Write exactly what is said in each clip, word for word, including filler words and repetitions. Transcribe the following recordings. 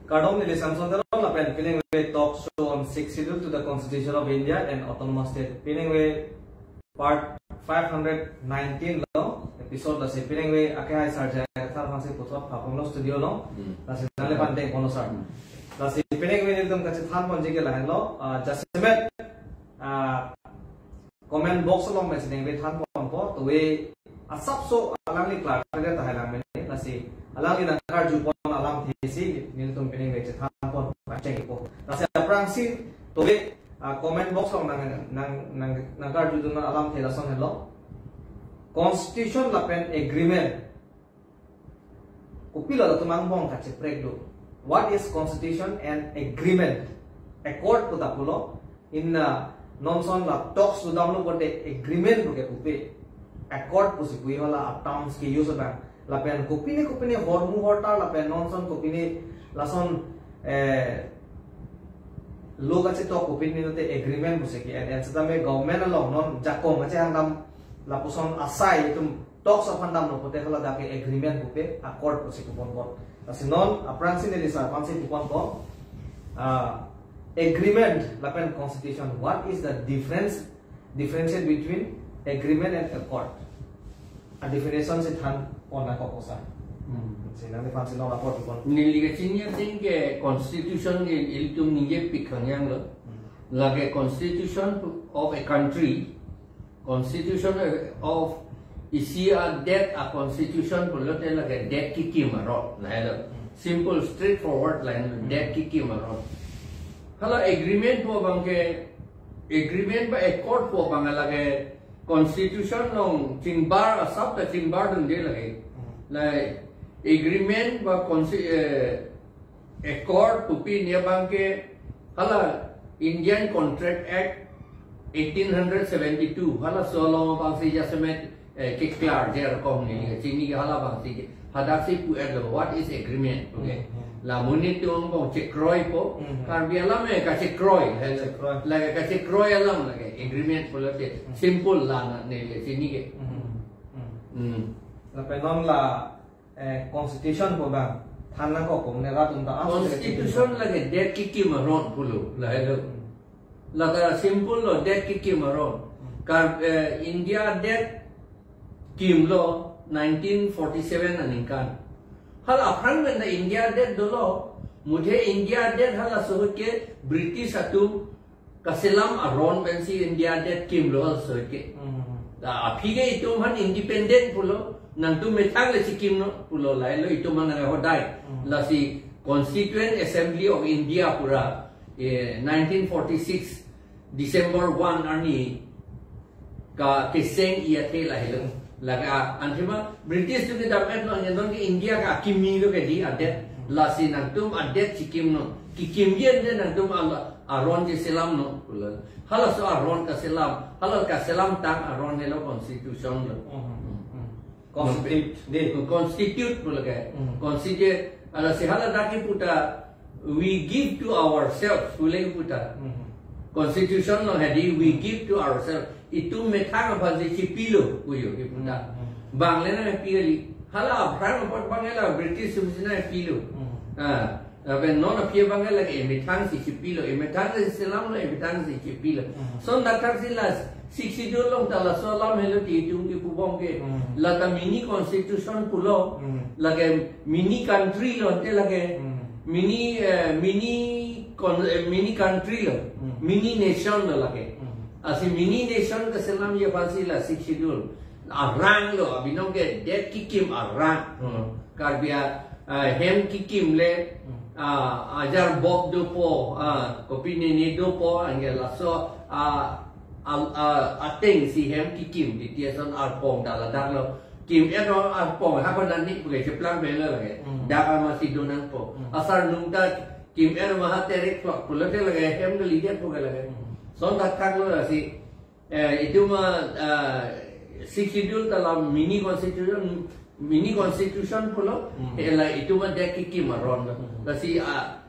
Kardom, neli Samson Teron lapen piningve talk show on Sixth Schedule to the Constitution of India and Autonomous State. Piningve part five hundred nineteen lo, episode lasi piningve akehai sir J I Kathar aphansi puthot phapon lo studio lo. Hmm. Lasi nangliphan dengpon lo sir. Hmm. Lasi piningve nelitum kachethan ponji ke lahenlo, ah, jasemet, ah, comment box along pen si ningve than ponpo, to we asapso alangli klar kre tahai lang mene, lasi alangli nangkarjupon alamthe si nelitum piningve chethan pon pachengpo. Lasi aphrangsi to we, ah, comment box along nang, nang, nang, nangkarjudun alamthe lason helo. Constitution lapen agreement kopilo latum angbong kacheprek do. What is constitution and agreement? Accord pu ta pulo. In, uh, non son la talks do damlo pote agreement puke pupe. Accord pusi pu hala a terms ke use abang. Lapen kopine kopine hormu hortar lapen non son kopine lason, eh, lo kachetok kopine note agreement pusi ke. And, and setame government along non jakong kachehang dam lapuson asai itum talks aphan damlo pote hala dak ke agreement pupe, accord pusi puponpo. Lasi non aphrangsi neli sir aphansi puponpo. Ah, agreement lapen constitution. What is the difference, differentiate between agreement and accord? A definition si than pon nangkokpo sir. Hmm. Si nangliphansi non accord pupon. Neli kachini ating ke constitution ke ilitum ningje pik khangyang lo. Hmm. Lake constitution of a country, constitution of isi adet a constitution pulote lake det kikim aron, lahelo. Hmm. Simple, straightforward line, hmm, det kikim aron. Hala agreement pu abang ke, agreement ba accord pu abang lake constitution along chingbar asap ta chingbar dunde lake. Hmm. La agreement ba consi-, eh, accord pupi ni abang ke hala Indian Contract Act eighteen hundred seventy-two, halaso along abangsi jasemet, eh, keklar je arokom ni, chini ke hala abangsi ke. Hadaksi pu-etlo, what is agreement? Okay. Hmm, hmm. La monit atum angbong chekroipo, hmm, hmm, Karbi alam eh kachekroi, eh, kachekroi, lake kachekroi alam lake agreement pulote, hmm, simple la na neli chini ke. Hmm, hmm. Hmm. Lapen non la, eh, constitution pu abang than nangkokpo, ne rat atum ta answer constitution lake det kikim aron pulo, lahelo. Hmm. Lata simple lo, det kikim aron. Hmm. Kar, eh, India det kimlo nineteen forty-seven aningkan. Hala aphrang pen ta India det dolo, muthe India det halaso ahut ke British atum kaselam aron pensi India det kimlo halaso ahut ke. Hmm. La aphi ke itum aphan independent pulo, nangtum methang le chikimnon pulo, lahelo itum aphan nang hodai. Hmm. Lasi Constituent Assembly of India pura, eh, nineteen forty-six December one arni ka keseng iya the lahelo. Lake a, anthema British atum kedam-etlo, anke non ke India ke akimi lo ke di adet. Lasi nangtum adet chikimnon. Kikimji ante nangtum al-, aron cheselamnon pulo. Halaso aron kaselam, hala kaselamtang aron helo constitution lo. Hmm, hmm, hmm. Constitute, de. Constitute pulo ke. Hmm. Constitute, lasi hala dak kipu ta, "We give to ourselves," pule kipu ta. Hmm. Constitution along hedi, "We give to ourselves." Itum methang aphansi chipilo, puyo kipu ta. Hmm, hmm. Bang le nangpi kali. Hala aphrang apot bang la British atum si nangpilo. Hmm. Ah. Lapen non aphi abang lake emethang si chipilo, emethang si selamlo, emethang si chipilo. Hmm. Lason dak thaksi la Sixth Schedule along ta laso alam helo ti itum kipu bom ke. Hmm. Lata mini constitution pulo, hmm, lake mini country lo ante lake. Hmm. Mini, eh, mini con-, eh, mini country lo, hmm, mini nation lo lake. Hmm. Lasi mini nation kaselamji aphansi la Sixth Schedule. Arang lo, abinong ke det kikim arang. Hmm. Karbi a, ah, hem kikim le, hmm, ah, ajar bop dopo, ah, kopine ne dopo, anke laso, ah, al-, ah, ateng si hem kikim, titi ason arpong ta ladak lo. Kim-et arpong, hako nani puke cheplang pelo lake. Hmm. Dak amatsi do nangpo. Hmm. Asar nungta kim-et ma ha terek plok pulote lake hem kalidet puke lake. Hmm. Lason thakthak lo lasi. Eh, itum, ah, Sixth Schedule ta la mini constitution, mini constitution pulo, hmm, eh, la itum det kikim aron lo. Hmm. Lasi, ah,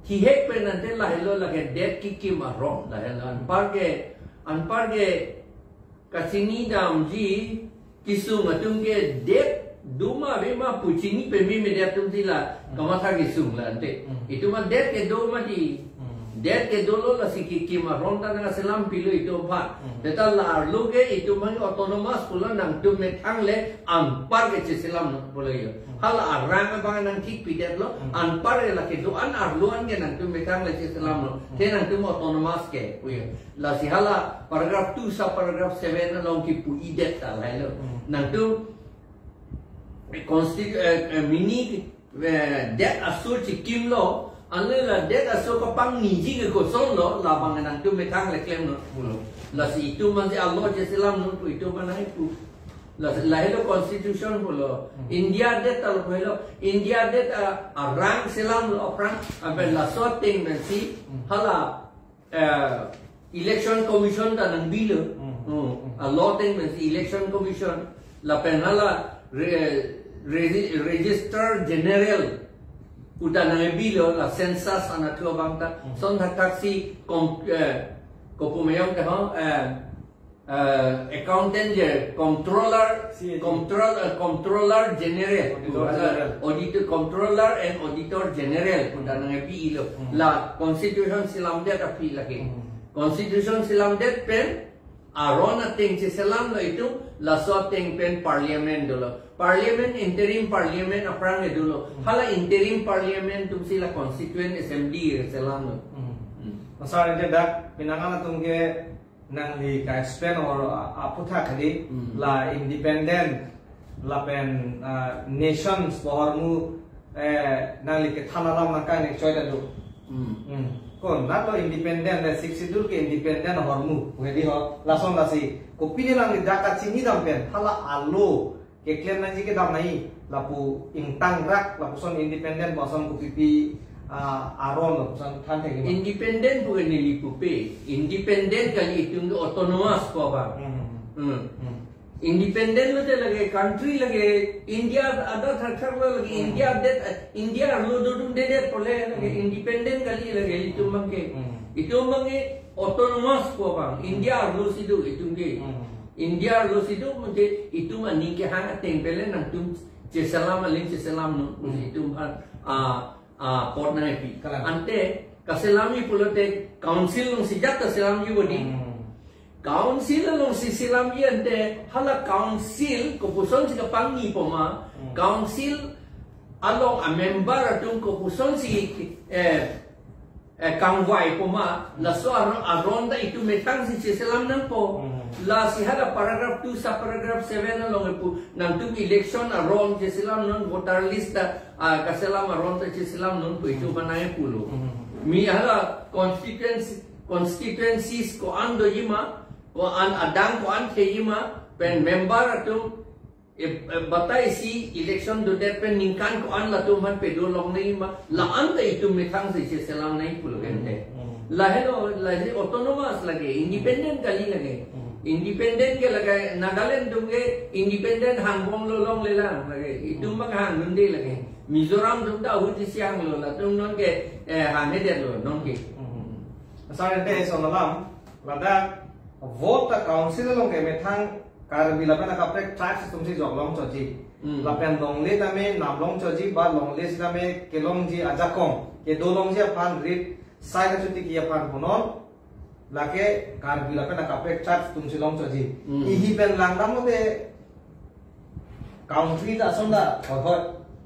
thihek pen ante lahelo lake det kikim aron, lahelo. Anpar ke, anpar ke kachini damji kesung atum ke det Duma ave ma pu chini peme media atum si la, hmm, kamatha kesung la ante. Hmm. Itum adet kedo mati. Hmm. Det kedo lo lasi kekim aron ta nangselam pilo itum aphan. Hmm. Seta la arlo ke itum aphan autonomous pulo, nangtum methang le anpar ke cheselam non pulo yo. Hmm. Hala arang abang nangthik pidet lo, hmm, anpar ke la kedo-an arlo an ke nangtum methang le cheselam lo. Hmm. Te nangtum autonomous ke pu yo. Lasi hala paragraph two sub paragraph seven along kipu-idet ta lahelo. Hmm. Nangtum constitu-, eh, eh, mini, eh, det asur chikim lo, anle la det asur kapangniji ke koson lo, labang nangtum methang le klem non pulo. Lasi itum aphan si alo cheselam non pu itum aphan nangpu. Lasi lahelo constitution pulo. Hmm. India det ta lo pulo. India det a, arang selam lo aphrang, aben laso ateng pensi, hmm, hala eh, Election Commission ta nangbilo. Hmm. Hmm. A law ateng pensi Election Commission. Lapen hala re-, regi-, Registrar General pu ta nangbilo, la census anatthu abang ta. Hmm. Lason thakthak si kom-, eh, kopumayong ta ho, eh, eh, accountant je, controller, C A G. Control-, eh, Controller General. Auditor General. Auditor, Controller and Auditor General pu ta nangbilo. Hmm. La constitution selamdet aphi lake. Hmm. Constitution selamdet pen aron ateng cheselam lo itum, laso ateng pen parliament dolo. Parliament, interim parliament aphrang dolo. Hmm. Hala interim parliament atum si la constituent assembly selam lo. Hmm. Hmm. Sir, ante dak pinangan atum ke nangli ka-explain or, ah, aphuthak hadi, hmm, la independent lapen, ah, nations pu ahormu, eh, nangli kethan alam nangkang nek choi ta do. Hmm. Hmm. Konat lo independent, le Sixth Schedule ke independent ahormu pu hedi ho. Lason lasi kopine nangli dak kachinidam pen hala alo keklem nangji kedam nai, lapu ingtangrak, lapuson independent pu ason kopipi, ah, aron lapuson than thek ma? Independent pu ke neli pupe. Independent kali, itum ke autonomous pu abang. Hmm. Hmm. Hmm. Independent lote lake country lake India adet thakthak lo lake. Hmm. India det, India arlo dodundedet pule lake. Hmm. Independent kali lake itum abang ke. Hmm. Itum abang ke autonomous pu abang. Hmm. India arlo si do itum ke. Hmm. India arlo si do mate itum aning kehang ateng pen le nangtum cheselam, aling cheselam non. Hmm. Itum aphan, ah, ah, apot nangpi. Kalang. Ante kaselamji pulote council along si ajat kaselamji bodi. Hmm. Council along si selamji ante hala council kopuson si kapangni poma. Hmm. Council along a-member atum kopuson si, eh, eh, kangvai poma, laso aron, aron ta itum methang si cheselam nangpo. Hmm. Lasi hala paragraph two sub paragraph seven along pu, nangtum election aron cheselam non, voter list ta, ah, kaselam aron ta cheselam non pu itum aphan nangpulo. Hmm. Mi hala constituency, constituencies ko-an doji ma, ko-an adang ko-an theji ma, pen member atum, eh, eh, batai si election dodet pen ningkan ko-an latum aphan pedo longnangji ma, la-an ta itum methang si cheselam nangji pulo ente. Hmm. Lahelo, lahelo autonomous lake, independent kali lake. Hmm. Independent ke lake, Nagaland atum ke independent hangbomlo longle lang lake. Itum, hmm, abang hangdunde lake. Mizoram atum ta ahut isi hanglo, latum non ke, eh, hanghedet lo non ke. Hmm. Sir, ante lason alam, ladak vote ta council along ke methang Karbi lapen akaprek tribes atum si jok longchotji. Hmm. Lapen longle tame nam longchotji ba longle sitame kelongji ajakong, kedo longji aphan rit sai kachotiki aphan punon, lake Karbi lapen akaprek tribes atum si longchotji. Hmm. Ihi pen langdam lote country ta ason ta hoi hoi.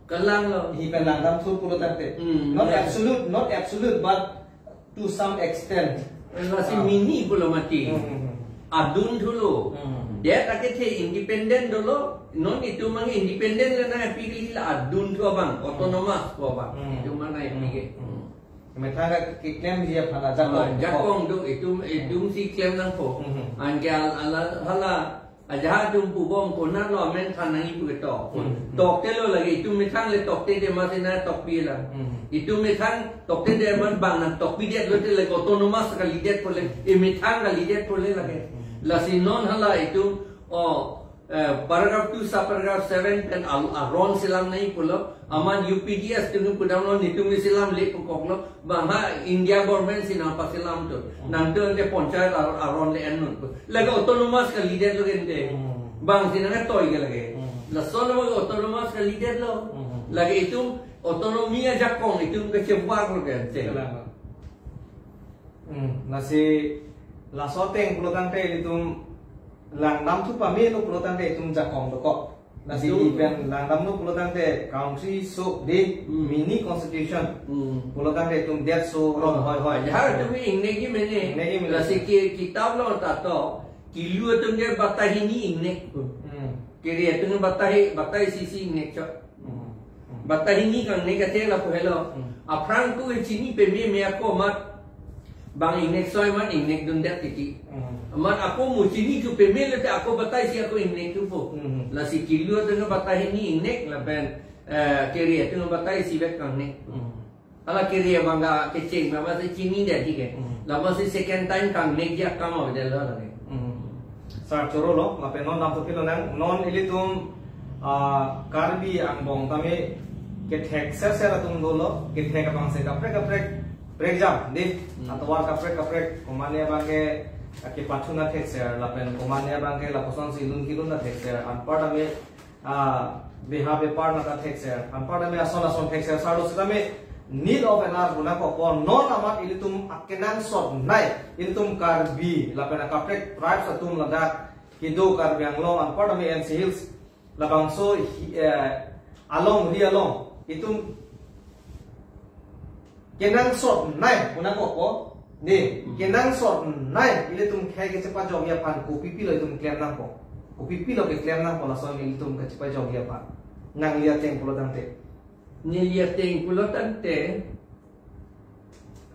Kalang lo. Ihi pen langdam thur pulo tangte. Hmm. Not, yeah, absolute, not absolute, but to some extent. Lasi, ah, mini pulo mati. Hmm, hmm, hmm. Adun thulo. Hmm. Det akethe independent dolo, non itum abang independent le nangpi kali, la adun thu abang, autonomous thu abang. Hmm. Itum abang nangpi ke. Hmm. Methang ke keklemji aphan ajakong. Ah, jakong do, itum, itum si klem nangpo. Hmm, hmm. Anke al-, ala, hala, ajahak atum pubom konat lo amen than nangji pu ketok. Hmm. Tokte lo lake, itum methang le toktedet amat si nangtokpi lang. Hmm. Itum methang toktedet amat bang nangtokpidet lote lake autonomous kalidet pule, e methang kalidet pule lake. Hmm. Lasi non hala itum, oh, eh, paragraph two sub paragraph seven pen al-, aron selam nangji pulo, amat U P D S atum pudamlo, netum selamle pukoklo, bang ha India government si nangpaselam tu. Hmm. Nangtum ke panchayat ar-, aron le en non pu. Lake autonomous kalidet lo ke ente. Hmm. Bang si nangtoi ke lake. Hmm. Lason abang autonomous kalidetlo. Mhm. Lake itum autonomy ajakong itum kachevak lo kan te. Kalang. Hmm, lasi laso ateng pulotangte ilitum langdamthu pamelo pulotangte itum jakong dokok. Lasi Betul. Ipen langdamlo pulotangte country so de Hmm. mini constitution. Hmm. Pulotangte itum det so rong hoi hoi. Jahar itum ingnek ji mene. Ingnek ji mene. Lasi ke kitab lo tato. Kilu atum ke batai hini ingnek. Hmm. Kiri atum batai, batai isi isi ingnek chot. Hmm. Hmm. Batai hini kangnek athe lapu helo. Hmm. Aphrang ko chini pememe ako amat bang ingnek soi amat ingnek dundet titi. Hmm. Amat ako mu chini chu pemele te ako batai isi ako ingnek thupo. Hmm. Lasi kilu atum batai hini ingnek lapen, eh, kiri atum batai isi bek kangnek. Hmm. Hala kiri abang kecheng, mama si chini dia tike. Hmm. Lama si second time kangnek ji akam avedetlo lake. Hmm. Sar choro lo, lapen non damthu pilonang, non ilitum, ah, Karbi angbong tame kethek serser atum dolo, kethek abang si kaprek kaprek prekjam de, Hmm. atovar kaprek kaprek, komane abang ke, ah, kepachun athekser, lapen komane abang ke lapuson si lun kilun athekser, anpar tame ah, beha bepar nata thekser, anpar tame ason ason thekser, sarlo sitame need of an hour pu nangkokpo, non amat ilitum akenangsotnei, ilitum Karbi, lapen akaprek tribes atum ladak, kedo Karbi Anglong, anpar tame N C Hills, labangso hi-, eh, along, ri along, itum kenangsotnei pu nangkokpo. Ne, Hmm. kenangsotnei ilitum khei kachepajokji aphan kopi pilo itum klem nangpo. Kopi pilo keklem nangpo lason ilitum kachepajokji aphan. Nangli ateng pulotangte. Neli ateng pulotangte.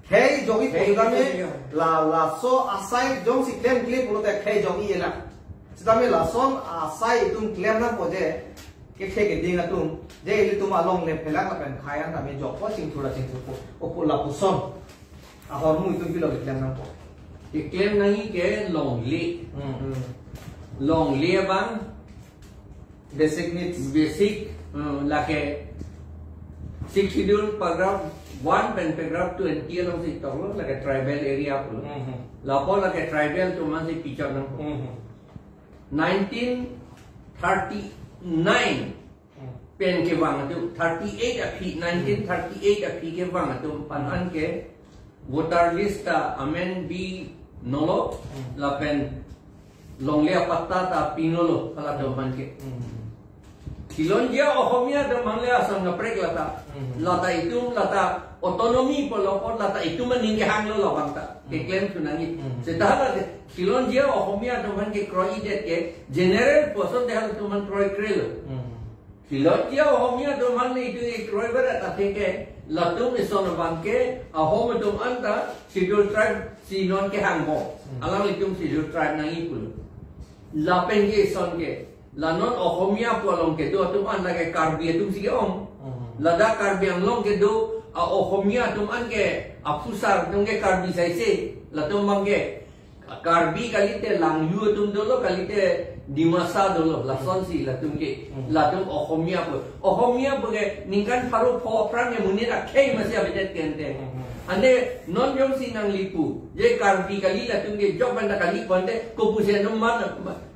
Khei jokji Khei pulotame jokji. La, laso asai jongsi klemkle pulote khei jokji ela. Sitame lason asai itum klem nangpo je, kethe keding atum, je ilitum alongle phelak lapen khei an tame jokpo chingthur chingthurpo. Opo lapuson ahormu itum pilo keklem nangpo. Keklem nangji ke longle. Hmm. Longle abang Basic needs. Basic, uh, lake Sixth Schedule paragraph one pen paragraph twenty alongsi toklo, lake tribal area pulo. Mhm. Lapu lake tribal atum aphansi pichot nangpo. Mhm. Nineteen thirty-nine Hmm. pen kevang atum, thirty-eight aphi, nineteen thirty-eight aphi kevang atum aphan an ke voter list ta amend binolo, Hmm. lapen longle apatta ta pinolo, halatum aphan ke. Hmm. Khilonjia Ohomia atum aphan le ason kaprek lata. Hmm. Lata itum, lata autonomy pulo apot lata itum aning kehanglo labang ta. Hmm. Keklem thu nangji. Hmm. Seta lata khilonjia Ohomia atum aphan kekroidet ke general pu ason te halatum aphan kroikrelo. Hmm. Khilonjia Ohomia atum aphan le itum kekroi berat athe ke latum ison abang ke Ahom atum anta Schedule Tribe si non kehang bom. Hmm. Alanglitum Schedule Tribe nangji pulo. Lapen ke ison ke la non Ohomia pu along kedo atum an lake Karbi atum si ke-ong. Hmm. Ladak Karbi Anglong kedo a-Ohomia atum an ke aphusar atum ke Karbi saise, latum abang ke Karbi kalite Langlu atum dolo, kalite Dimasa dolo, lasonsi latum ke, Hmm. latum Ohomia pu. Ohomia pu ke ningkan pharo pho aphrang ke monit akhei masi avedet ke ante. Hmm. Ante non jongsi nangli pu, je Karbi kali latum ke jok banda kali pu ante, kopusi anuman,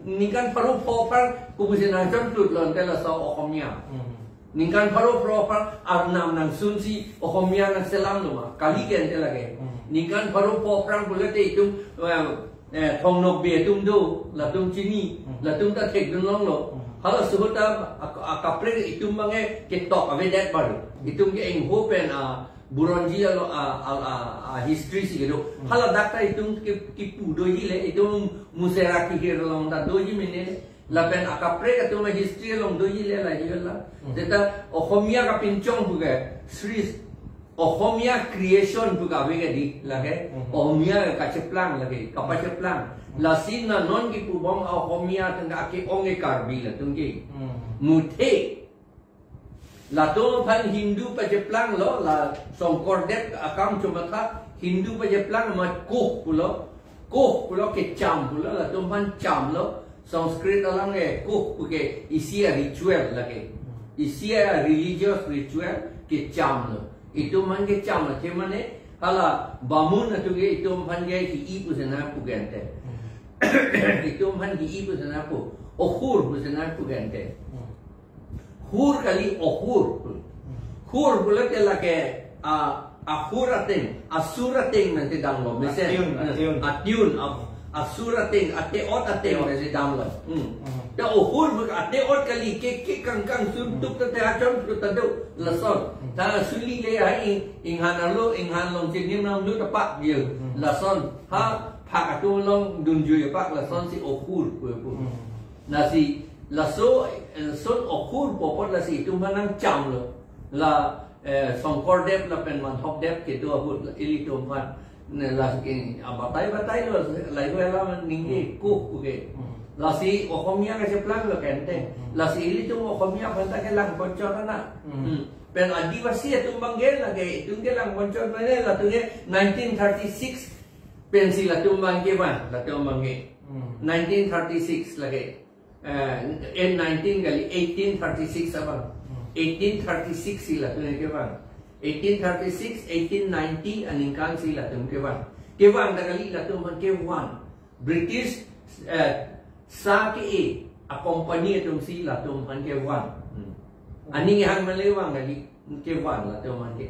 ningkan pharo pho aphrang, kopusi nangchonplutlo ante laso Ohomia. Hmm. Ningkan pharo pho aphrang Arnam nangsunsi Ohomia nangselamlo ma? Kali ke ante lake. Hmm. Ningkan pharo pho aphrang pulote itum, eh, eh, Thong Nokbe atum do, latum chini, Hmm. latum ta thekdun longlo. Hmm. Hala suhut ta ak-, akaprek itum abang ke ketok avedet baru. Itum ke ingho pen a Buronji along a, a, a, a history si kedo. Hmm. Hala dak ta itum ke, kipu doji le, itum Musera kihir along ta doji mene le. Lapen akaprek atum a history along doji le la ji la. Hmm. Seta Ohomia kapinchong pu ke, Sri Ohomia creation pu kave ke di lake. Hmm. Ohomia kacheplang lake, kapacheplang. Hmm. Lasi na non kipu bom Ohomia atum ke ake-ong ke Karbi latum ke. Hmm. Muthe. Latum aphan Hindu pacheplanglo, la Shongkordev akam chomatha Hindu pacheplang amat Kush pulo, Kush pulo kecham pulo, latum aphan chamlo, Sanskrit alam ke Kush pu ke isi a ritual lake, isi a religious ritual kechamlo. Itum aphan kecham athe mane, hala Bamun atum ke itum aphan ke hi-i pusi nangpu ke ante. Itum aphan hi-i pusi nangpu, Ohur pusi nangpu ke ante. Hmm. Hur kali, ohur. Hur pulote lake, a, ahur ateng, asur ateng nangkedamlo. Mesen. Atun, atun. Atun, a, asur ateng, ate-ot ateng nangkedamlo. Hmm. Hmm. Ta ohur pu ate-ot kali, ke, ke kangkang suntuk ta te achon tu ta do, lason. Hmm. Ta suli le hai ing, inghan arlo, inghan along chinim nanglut apak ye. Hmm. Lason, ha, phak atum along dunjui apak, lasonsi ohur pu pu. Hmm. Lasi, laso, eh, son ohur pu apot lasi itum aphan nangchamlo. La, eh, Shonkordev lapen Madhavdev kedo ahut la ilitum aphan. Ne, lasi abatai batailo, lailo alam ningje, hmm, kuh kuke. Hmm. Lasi Ohomia kacheplanglo kente. Hmm. Lasi ilitum Ohomia aphanta kelang ponchot ana. Hmm. Hmm. Pen Adivasi atum abangke lake, itum kelang ponchot mane latum ke nineteen thirty-six pensi latum abangke bang, latum abangke. Hmm. Nineteen thirty-six lake. Eh, in nineteen kali, eighteen thirty-six abang. Hmm. Eighteen thirty-six si latum kevang. Eighteen thirty-six, eighteen ninety aningkan si latum kevang. Kevang ta kali, latum aphan kevang. British, eh, sa ke-e a company atum si latum aphan kevang. Hmm. Aning hang malevang kali. Kevang latum aphan ke.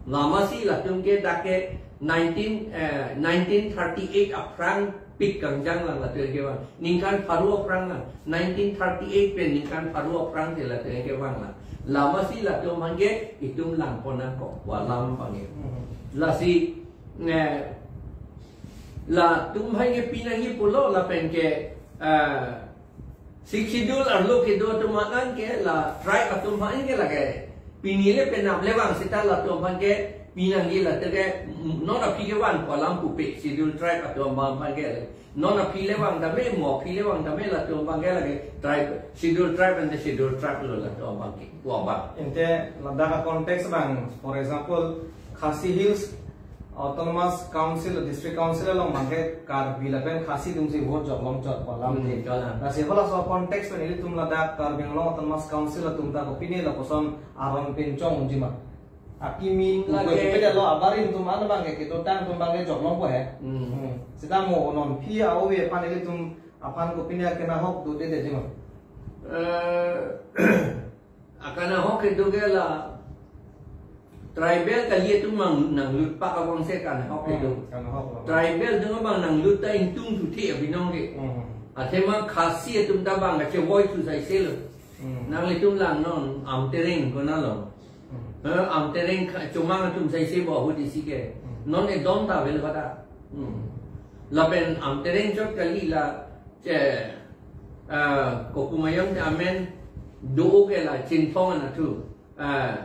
Lamasi latum ke dak ke nineteen, eh, nineteen thirty-eight aphrang pik kangjang lang latum kevang. Ningkan pharo aphrang lang. Nineteen thirty-eight pen ningkan pharo aphrang si latum kevang lang. Lamasi latum aphan ke itum lang pon nangkok. Walam abangke. Hmm. Lasi, eh, latum aphan ke pinangji pulo lapen ke, eh, Sixth Schedule arlo kedo atum aphan ke la tribe atum aphan ke lake. Pini le penap le vang seta latum aphan ke pinangji latum ke non aphi kevang pu alam pupe Schedule tribe atum aphan ke. Non aphi le vang tame, mo aphi le vang tame latum aphan ke lake tribe, Schedule tribe and the Schedule tribe lo latum aphan ke. Pu abang. Ante ladak a context abang, for example, Khasi Hills Autonomous Council, District Council along abangke Karbi lapen Khasi atumsi vote joklong chot pu alam. Hmm, dei. Kalang. Lasi halaso context pen ilitum ladak Karbi Anglong Autonomous Council atum ta kopine lapuson aron pinchong unji ma? Akimi lake. Kopine lo abarim atum an abangke kedotang atum abangke joklongpo he. Hmm. Hmm. Seta mo non aphi a-ove aphan ilitum aphan kopine akenahok dodede ji ma? Eh, akenahok kedo ke la tribal kali atum abang nanglut pak abangsi akenahok kedo. Hmm, akenahok lo. Tribal atum abang nanglut ta ingtung tuthe abinong ke. Hmm. Athema Khasi atum ta abang kachevoi thu saise lo. Hmm. Nanglitum langnon Amtereng konatlo. Hmm. Eh, Amtereng Kha-, Chomang atum saise bo ahut isi ke. Hmm. Non edon ta avel kata. Hmm. Lapen Amtereng chot kali la che, ah, kopumayong te amen do ke la Chinthong anatthu. Ah,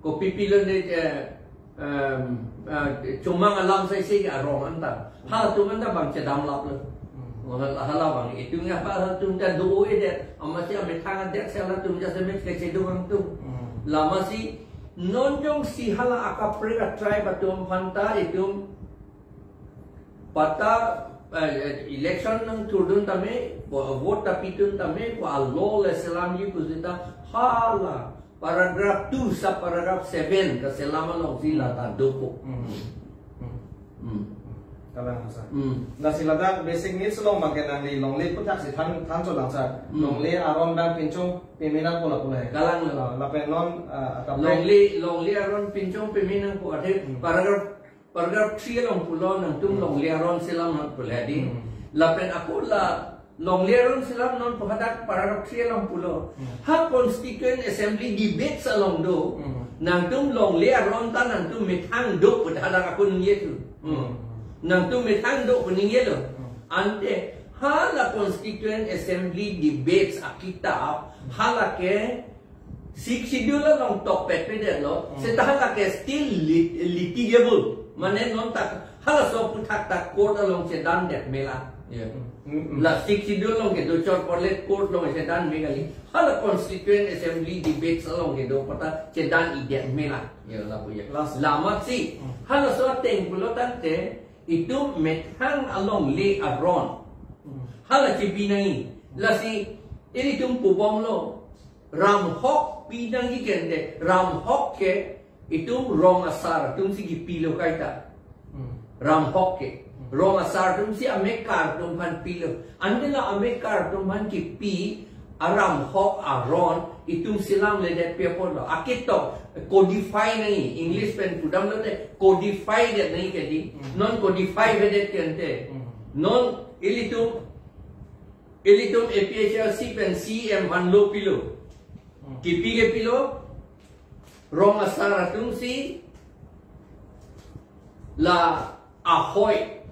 kopi pilo ne, eh, um, ah, Chomang alam saise ke arong anta. Halatum anta abang chedamlaplo. Hmm. Hala, hala abang. Itum ya pa halatum ta do-e det. Amatsi amethang adet si halatum jasemet kechedo abang atum. Hmm. Lamasi non jongsi hala akaprek a-tribe atum aphanta itum patta, eh, election nangthurdun tame, vo-, vote ta pidun tame, vo a-law le selamji pu seta hala paragraph two sub paragraph seven kaselam alongsi la ta dopo. Hmm. Hmm. Hmm. Kalang asa. Hmm. Lasi ladak basic needs along abangke nangli longle aphuthaksi than, than cholang sa. Hmm. Longle aron abang pinchong peme nangpo lapu he. Kalang lo. Ah, lapen non, ah, akaprek. Longle, longle aron pinchong peme nangpo athe. Hmm. Paragraph Paragraph three along pulo nangtum, hmm, longle aron selam nang pulo dei. Hmm. Lapen ako la longle aron selam non pu hadak paragraph three along pulo. Hmm. Ha Constituent Assembly debates along do. Hmm. Nangtum longle aron ta nangtum methang do pu hadak ako ningje thu. Hmm. Hmm. Nangtum methang do pu ningjelo. Hmm. Ante hala Constituent Assembly debates akitap hala ke Sixth Schedule along tokpet pedetlo, hmm, seta hala ke still lit-, litigable. Mane non ta halaso aputhak ta court along chedandet mela. Ya. Hmm, hmm. La Sixth Schedule along kedo chot apot le court along chedan me kali. Hala Constituent Assembly debates along kedo apot ta chedan-idet mela. Ya, lapu ya. Last. Lamatsi, hmm, halaso ateng pulo tangte, itum methang alongle aron. Hmm. Hala chepi nangji. Lasi, ilitum pubomlo. Ramhok pi nangji kente, ramhok ke itum rong asar atumsi kipilo kaita. Hmm. Ramhok ke. Hmm. Rong asar atumsi amekar atum aphan pilo. Ante la amekar atum aphan kipi, Aram hok aron itum selamledet pi apotlo. Aketok codify nangji, English pen pudamlote codify det nangji kedi. Hmm. Non codify vedet ke ante. Hmm. Non ilitum, ilitum A P H L C pen C E M aphan law pilo. Hmm. Kipi ke pilo, rong asar atumsi la ahoi,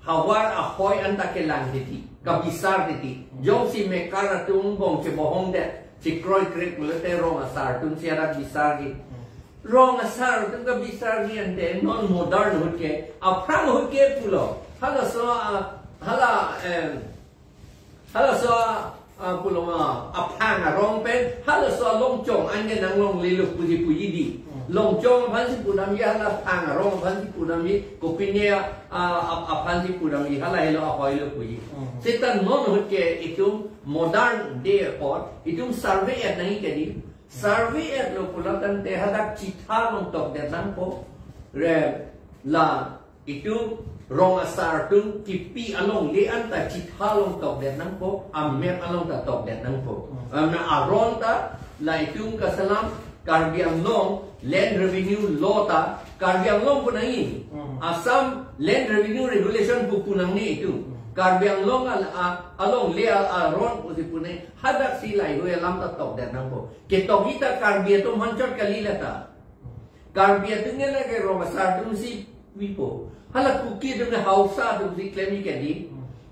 havar ahoi anta kelang titi, kabisar titi. Jongsi mekar atum bong chebohong det, chekroikre pulote rong asar atumsi adak bisarji. Rong asar atum kabisarji ante non modern ahut ke, aphrang ahut ke pulo. Halaso, ah, hala, em, halaso, ah, pulo ma, aphang arong pen, halaso alongchong anke nanglonglelo puji puji di. Hmm. Longchong aphansi pudamji, hala aphang arong aphansi pudamji, kopine, ah, ap-, aphansi pudamji, hala helo ahoilo puji. Hmm. Seta non ahut ke itum modern day apot, itum survey et nangji kedi. Survey etlo pulo tangte hadak chitha along tokdet nangpo. Re la itum rong asar atum kipi alongle anta chitha along tokdet nangpo, a-map along ta tokdet nangpo. Hmm. Amna aron ta la itum kaselam Karbi Anglong Land Revenue Law ta Karbi Anglong pu nangji. Hmm. Assam Land Revenue Regulation pu pu nangne itum. Hmm. Karbi Anglong al-, a-, alongle a-, aron pusi pu nangji. Hadaksi laheihui alam ta tokdet nangpo. Ketokji ta Karbi atum aphan chot kali lata. Karbi atum ke lake rong asar atumsi pipo. Hala Kuki atum ke Hausa atumsi klemji kedi.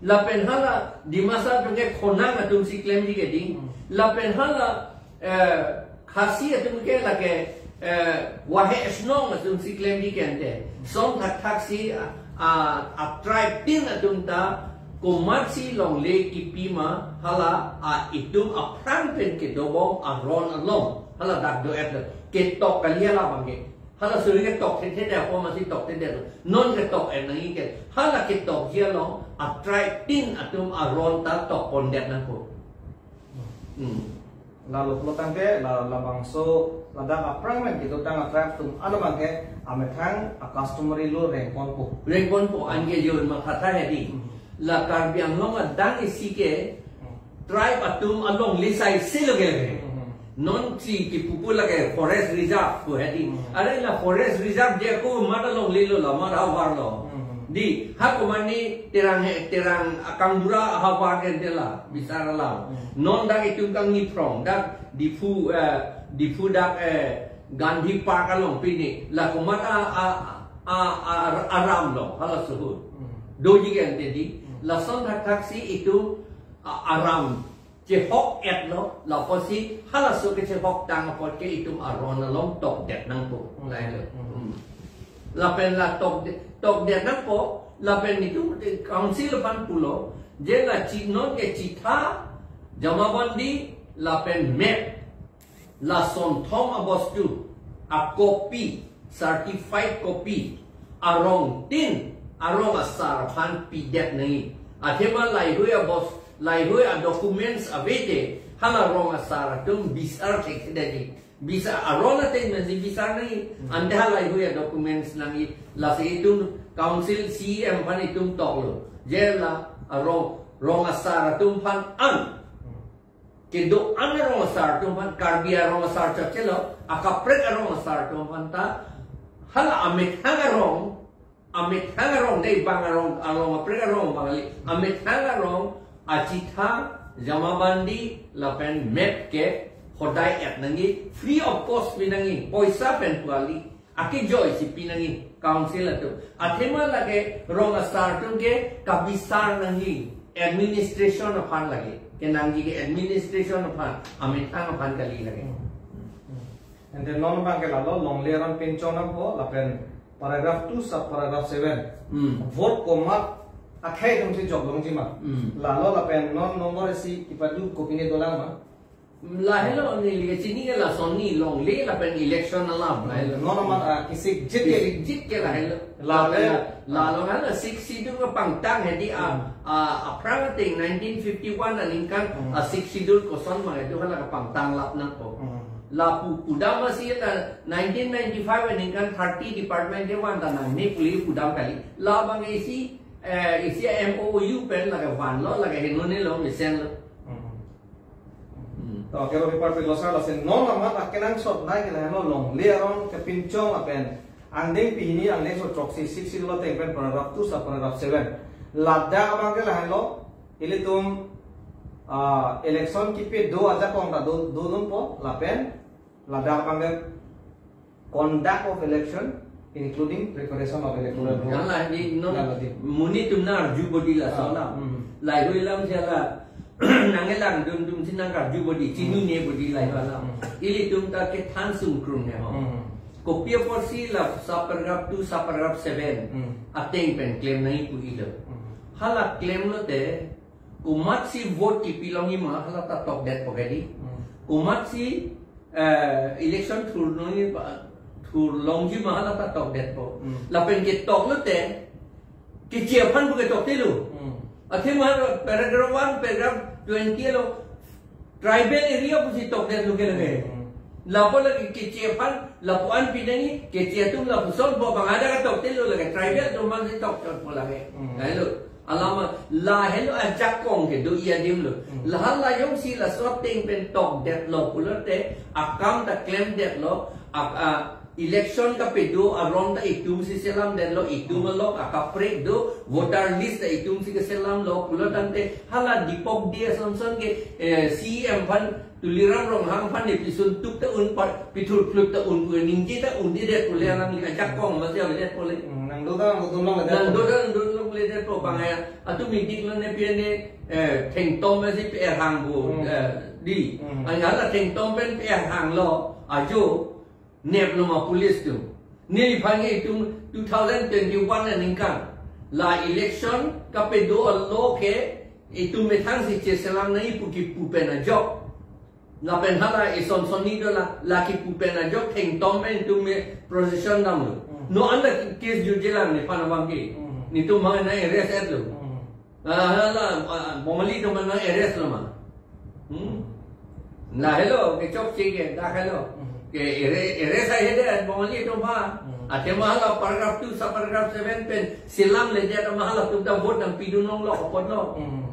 Lapen hala Dimasa atum ke Khonang atumsi klemji kedi. Lapen hala, eh, Khasi atum ke lake, eh, Wahe Shnong atumsi klemji ke ante. Son thakthak si, ah, ah, a-tribe tin atum ta komatsi longle kipi ma hala a-itum aphrang pen kedobom aron along. Hala dak do-et lo. Ketok kali hala abang ke. Hala suri ketok thekthe det, ako masi tok thekthe det. Non ketok et nangji ke. Hala ketokji along a-tribe tin atum aron ta tokpondet nangpo. Hmm. Lalo pulo tangte, la, labangso, ladak aphrang pen kedotang a-tribe atum, ano abang ke, amethang a-customary law rengponpo. Rengponpo, anke jon mathatha hedi. Hmm. La Karbi Anglong adang isi ke, Hmm. tribe atum alongle sai selo ke. Hmm. Nonsi kipupu lake forest reserve pu hedi. Hmm. Are la forest reserve de ako mat alonglelo la, mat havar lo. Hmm. Di, ha komatne Terang he, Terang a Kangbura havar ke ante la, bisar alam. Hmm. Non dak itum kangni phrong, dak Diphu, eh, Diphu dak, eh, Gandhi Park along pine, la komat a, a, a, a, aram lo, halaso ahut. Hmm. Doji ke ante di, Hmm. lason thakthak si itum a, aram chehok et lo, lapusi halaso kechehok tang apot ke itum aron along tokdet nangpo. Hmm. Lahelo. Hmm. Hmm. Lapen la tokde-, tokdet nangpo, lapen itum council aphan pulo, je la chi-, non ke chitha, jamabandi, lapen map. Lason thom abostu, a-copy, certified copy, arong tin, arong asar aphan pidet nangji. Athema laheihui abos-, laheihui a-documents avete, hala rong asar atum bisar thekthedetji. Bisar aron ateng mesi bisar nangji. Hmm. Ante hala laheihui a-documents nangji. Lasi itum council C E M aphan itum toklo. Je la arong, rong asar atum aphan an. Hmm. Kedo-an arong asar atum aphan, Karbi arong asar chot chelo, akaprek arong asar atum aphan ta, hala amethang arong, amethang arong, dei bang arong, arong aprek arong bang kali, amethang arong, achitha, jamabandi, lapen map ke, hodai et nangji, free of cost pi nangji, poisa pen pu kali. Akejoi si pi nangji council atum. Athema lake rong asar atum ke kabisar nangji administration aphan lake. Kenangji ke administration aphan, amethang aphan kali lake. Hmm. Hmm. Ante non abang ke lalo longle aron pinchong nangpo lapen paragraph two sub paragraph seven. Hmm. Vote komat akhei atumsi joklongji ma. Hmm. Lalo lapen non number isi kipadu kopine dolang ma. Lahelo neli kechini ke lason ni longle lapen election alam lahelo. Non amat, ah, kisik jit ke. Kisik jit ke lahelo. Lale. Lalo kan la Sixth Schedule kepangtang hedi a, Hmm. a, aphrang ateng nineteen fifty-one aningkan Hmm. a-Sixth Schedule koson mang itu kan la kepangtang lap nangpo. Hmm. Lapu pudam masi la nineteen ninety-five aningkan thirty department kevan ta nangne pu le pudam kali. Labang isi, eh, isi M O U pen lake vanlo, lake henone lo, mesenlo. Hmm. To, kero pipar pilo sar, lasi non amat akenangsot nai ke lahenlo, longle aron kepinchong lapen angdeng pini angdengso throksi six ilo ateng pen paragraph two sub paragraph seven. Ladak abang ke lahenlo, ilitum, ah, election kepi do ajakong ta do, do dunpo, lapen ladak abang ke conduct of election, including preparation of electoral roll. Yang lah di non Yang lah di. Monit atum nang arju bodi la Ah, salam. Hmm. Lahei hui alam siala nangkelang dun atum si nang arju bodi, chinu Hmm. ne bodi lahei hui alam. Hmm. Ilitum ta kethan sungkrung ne ho. Hmm. Kopi apotsi la sub paragraph two, sub paragraph seven. Hmm. Ateng pen klem nangji pu ilo. Hmm. Hala klemlote, komatsi vote kepi longji ma hala ta tokdetpo ke di. Hmm. Komatsi eh, election thur nangji ba, thur longji ma hala ta tokdetpo. Hmm. Lapen ketoklote, keche aphan pu ketok tilo. Hmm. Athema paragraph one, paragraph twenty lo, tribal area pusi tokdetlo ke lake. Hmm. Lapu lake keche aphan, lapu-an pinangji, keche atum lapuson pu abang hadak ketok tilo lake, tribal atum abang si tokdetpo lake. Hmm. Lahelo. Alama lahelo ajakong kedo-i adim lo. Hmm. Lahala jongsi laso ateng pen tokdetlo pulote, akam ta klemdetlo, ak-, a, election kapedo aron ta itum si selamdetlo, itum Hmm. along akaprek do, voter list ta itum si keselamlo pulo tangte, hala Dipok Dey ason son ke, eh, C E M aphan Tuliram Ronghang aphan ne pisun tuk ta un pa, pithur phlut ta un, un ningje ta un di det pule, alangli ajakong masi avedet pule. Hmm, nang do ta nang do longle det Nang do pule. ta nang do longle det po bang ya. Atum idik lo ne pi ne, eh, thengtom masi pe-erhang bo, Hmm. eh, di. Hmm. Anga la thengtom pen pe-erhanglo, ajo, neplo ma police atum. Neliphan ke itum two thousand twenty-one aningkan la election kapedo alo ke itum methang si cheselam nangji pu kipu pen ajok. Lapen hala ison sonni do la, la kipu pen ajok thengtom pen itum me procession damlo. Hmm. Non anta case jurjelang nephan abang ke. Hmm. Netum abang nang-arrest etlo. Hmm. Ah, hala, ah, Bongali atum nang-arrest lo ma. Hmm. Lahelo, kechokche ke, dak helo. Hmm. Ke arre-, arrest ahedet Bongali atum aphan. Hmm. Athema hala paragraph two, sub paragraph seven pen selamledet amat halatum ta vote nangpidun longlo apotlo. Hmm.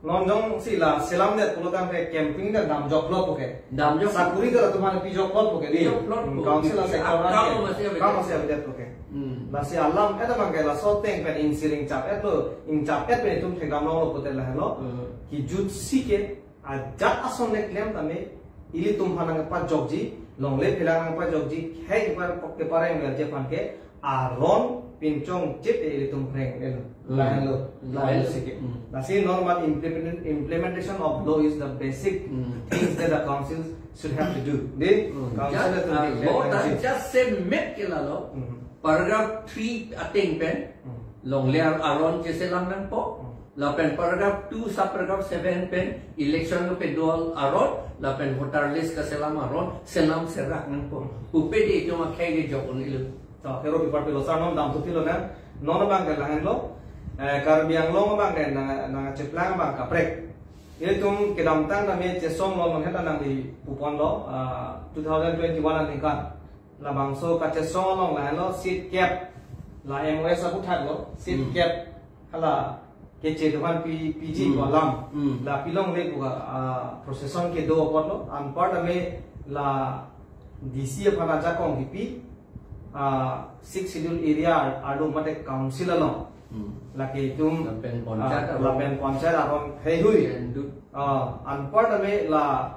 Non jongsi la selamdet pulo tangte campaign ta damjoklo puke. Damjok. Sakuri ta latum aphan pijoklo puke di. Pijoklo Hmm, puke. Council a sector Akam ke. masi avedet. Akam masi avedet puke. Hmm. Lasi alam et abang ke laso ateng pen insi ring chap etlo, ingchap et pen itum thekdam longlo pute lahelo. Hmm. Kejutsi ke ajat ason le klem tame ilitum aphan nangpajokji, longle phelang nangpajokji, khei kepar-, kepareng verji aphan ke aron pinchong chit ilitum phreng el. Hmm. Lahenlo, Lahenlo. lahenlo sike. Hmm. Lasi non amat implement-, implementation of law is the basic Hmm. things that the council should have to do. Di, Hmm. council Just, itu ah, di law implement ta aji. just se met ke lalo. Hmm. Paragraph three ateng pen. Hmm. Longle ar-, aron cheselam nangpo. Hmm. Lapen paragraph two, sub paragraph seven pen election kapedo aron, lapen voter list kaselam aron, selam serak nangpo. Hmm. Pupe di itum akhei kejok un-elo. To, kero pipar pilo sar non damthu tilo na. Non abang ke lahenlo. Eh, Karbi Anglong abang ke nang, nangcheplang abang kaprek. Itum kedamtang tame chesonglo non heta nangli puponlo, ah, two thousand twenty-one aningkan. Labangso kachesong along lahenlo seat kep. La M O S aphuthak lo, seat Hmm. kep. Hala keche atum aphan pi-, piji Hmm. ko alam. Hmm. La pilongle pu ka, ah, procession kedo apotlo. Anparta me la D C aphan ajakong kipi, ah, Sixth Schedule area ar-, arlo mate council along. Hmm. Lake itum, Lapen ah, panchayat aron. lapen panchayat aron heihui. Endut. Ah, anparta me la,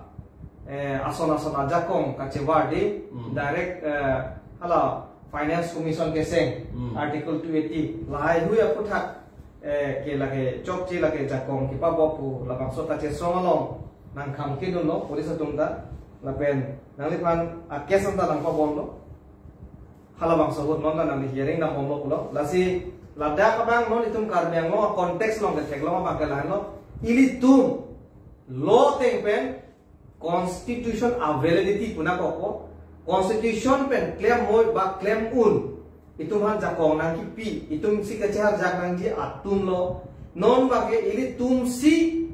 eh, ason ason ajakong kachevar di, Hmm. direct, eh, hala Finance Commission keseng, Hmm. Article two eighty. Laheihui aphuthak, eh, ke lake chokche lake jakong kipabok pu labangso kachesong along nangkhang kedunlo police atum ta. Lapen nangliphan a-case anta nangpabomlo. Halabangso ahut non ta nangli hearing dambomlo pulo. Lasi ladak abang non itum Karbi Anglong context along ketheklong abang ke lahenlo. Ilitum law ateng pen constitution a-validity pu nangkokpo. Constitution pen klem moi ba klem un, itum aphan jakong nangkipi, itum si kacheharjak nangji atumlo. Non abang ke ilitum si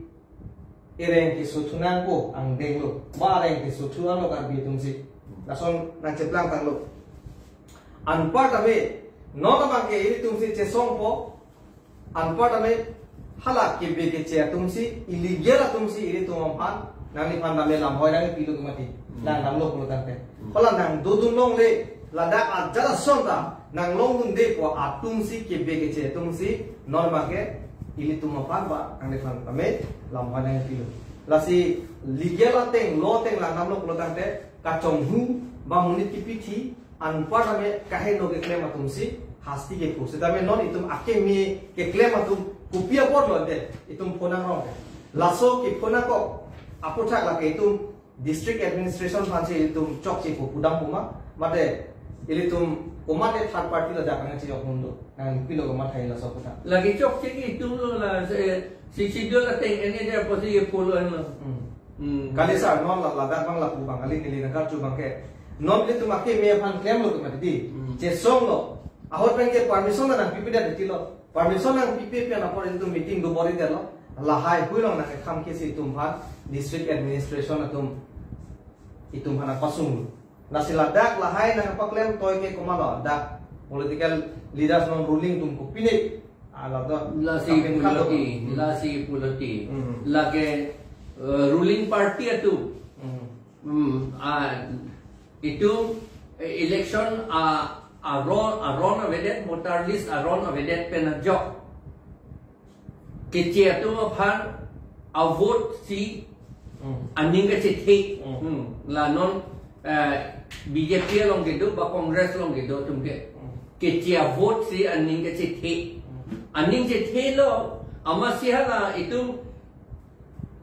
ereng kesothu nangpo angdenglo. Ba ereng kesothu anlo Karbi atum si. Lason nangcheplang tanglo. Anparta me, non abang ke ilitum si chesongpo. Anparta me, hala kebe keche atum si, illegal atum si ilitum aphan Nangliphan tame lamhoi nangpilo ke mati. Hmm. Nangdamlo pulo tangte. Hmm. Hala nangdodun longle, ladak ajat ason ta nanglongdunde pu atum si, kebe keche atum si, non make ilitum aphan ba nangliphan tame lamhoi nangpilo. Lasi legal ateng, law ateng langdamlo pulo tangte, kachonghu ba monit kipithi, anpar tame kaheno keklem atum si hasti kepu. Setame non itum akeme keklem atum kopi apotlo te itum phone nangrong ke. Laso ke phone nangkok aputhak lake itum district administration aphan si itum chokche pu pudam pu ma, mate ilitum komat third party ladak nangchejok hum do, nangpilo komat hai laso aputhak. Lake chokche ke itum lo la, eh, Sixth Schedule ateng ene dia apotsi ye pulo henlo. Hmm. Hmm. Kali sir, non la, ladak abang lapu abang, kali neli nangkarju abang ke. Non ilitum akeme aphan klemlo ke mati di. Hmm. Chesonglo. Ahut pen ke permission nangpipedet titilo. Permission nangpipe pen apor itum meeting do bor-idetlo. Lahai hui along nangketham ke si itum aphan district administration atum, itum aphan nangpasung. Lasi ladak lahai nangpaklem toi ke komatlo, dak political leaders non ruling atum kopine. Ah, ladak lasi apin pulo ti, kado. Hmm. Lasi pulo ti. Hmm. Lake, eh, ruling party atum. Hmm. Hmm, ah, itum, eh, election, ah, aron, aron avedet, voter list aron avedet pen ajok keche atum aphan avote si, hmm, aning kachethe. Hmm. Hmm. La non, eh, B J P along kedo ba Congress along kedo atum ke. Hmm. Keche avote si aning kachethe. Hmm. Aning chethelo, amatsi hala itum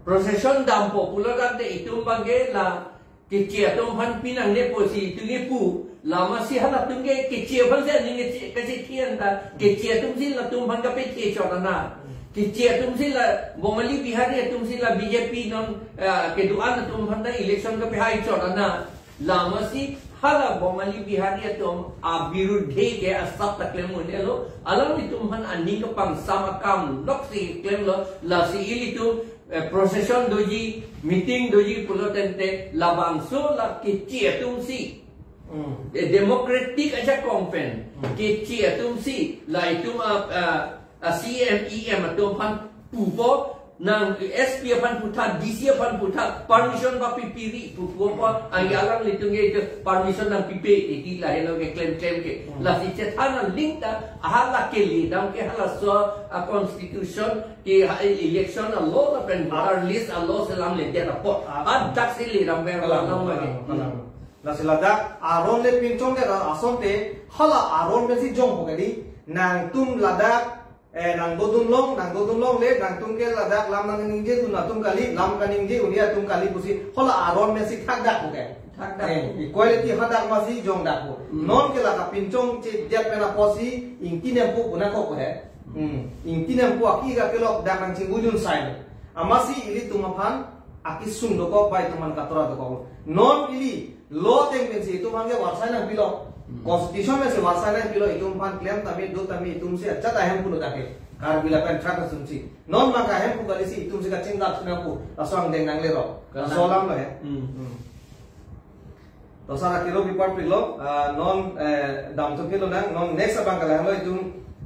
procession dampo pulo tangte itum abang ke la keche atum aphan pinangne pusi itum kepu, la amatsi halatum ke keche aphan si aning keche, kachethe anta, keche atum si latum aphan kapethe chot ana. Keche atum si la Bongali Bihari atum si la B J P non, eh, kedo-an atum aphan ta election kapehai chot ana. La amatsi hala Bongali Bihari atum abirudhe ke asap ta klem un-elo, alanglitum aphan aning kapangsam akam lok si klemlo, lasi ilitum eh, procession doji, meeting doji pulo tangte labangso la keche atum si. Hmm. Eh, democratic ajakong pen. Hmm. Keche atum si, la itum a, a, a C M, E M atum aphan pupo, nang S P aphan putha, D C aphan putha, permission ba pipiri pupo, ang alanglitum ke itu permission nangpipe, iti lahelo keklem-klem ke. Hmm. Lasi chethan aling ta, hala kele dam ke halaso a constitution ke ha election a-law lapen voter list a-law selam ledet apot. Ah. Adak si le ram ber Kalang, lang kalang, lagi. Kalang. Hmm. Lasi ladak aron le pinchongdet asonte hala aron pensi jongpo kali. Nangtum ladak, eh, nangdodun long, nangdodun longle, nangtum ke ladak lam nangningjedun atum kali, lam kaningje un-e atum kali pusi hala aron pensi thakdakpo ke. Thakdak. Eh, equality hadak amatsi jongdakpo. Hmm. Non ke la kapinchongchedet pen apotsi ingti nempo pu nangkok he. Hmm. Ingti nempo aki ga kelok dak nangchingujun sai. Amatsi ilitum aphan akesung dokok ba itum aphan katora dokok. Non ili law ateng pensi itum aphan ke varsai nangpilo. Hmm. Constitution pensi varsai nangpilo, itum aphan klem tame do tame itum si ajat ahemphu lo dak ke. Karbi lapen Chakma atum si. Non ma kahemphu kali si itum si kachingdak si nangpu. Laso angdeng nanglero. Kalang. Laso alam lo he. Hmm. Hmm. To sar akiro bipar pilo, ah, non, eh, damthu pilo nang, non next abang kalang lo itum,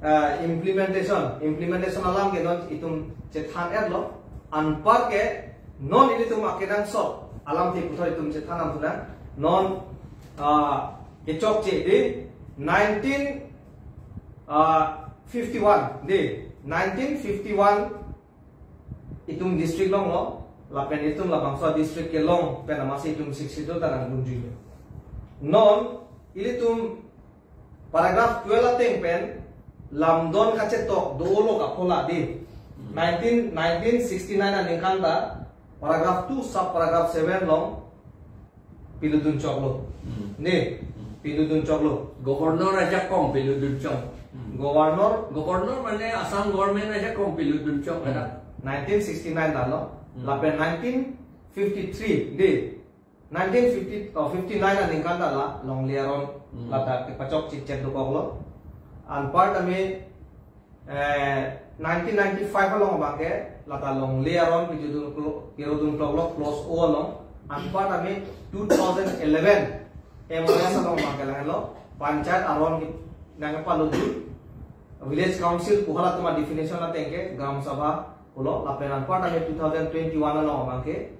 ah, implementation, implementation alam ke non itum chethan-etlo, anpar ke non ilitum akenangsot alamthe puthot itum chethan nangthu nang, non, ah, kechokche di nineteen, ah, fifty-one di, nineteen fifty-one itum district longlo, lapen itum labangso district kelong pen amatsi itum Sixth Schedule ta nanggunjuilo. Non, ilitum paragraph twelve ateng pen lamdon kachetok dolo kaphola di. Hmm. Nineteen, nineteen sixty-nine aningkan ta, paragraph two, sub paragraph seven along, piludun choklo. Hmm. Ne, hmm, piludun choklo. Governor ajakong piludun chok. Hmm. Governor. Governor mane Assam government ajakong piludun chok, hmm, ada. Nineteen sixty-nine lalo. Hmm. Lapen nineteen fifty-three di. Nineteen fifty, oh, fifty-nine aningkan ta la, longle aron, hmm, lata kepachokche chedokoklo. Anpar tame Eh, nineteen ninety-five along abang ke, lata longle aron pidun klo-, pidun kloklo clause O along, anpar tame two thousand eleven M O S along abang ke lahelo, panchayat aron ke nangpaludun, village council pu halatum a-definition ateng ke, gram sabha pulo, lapen anpar tame two thousand twenty-one along abang ke,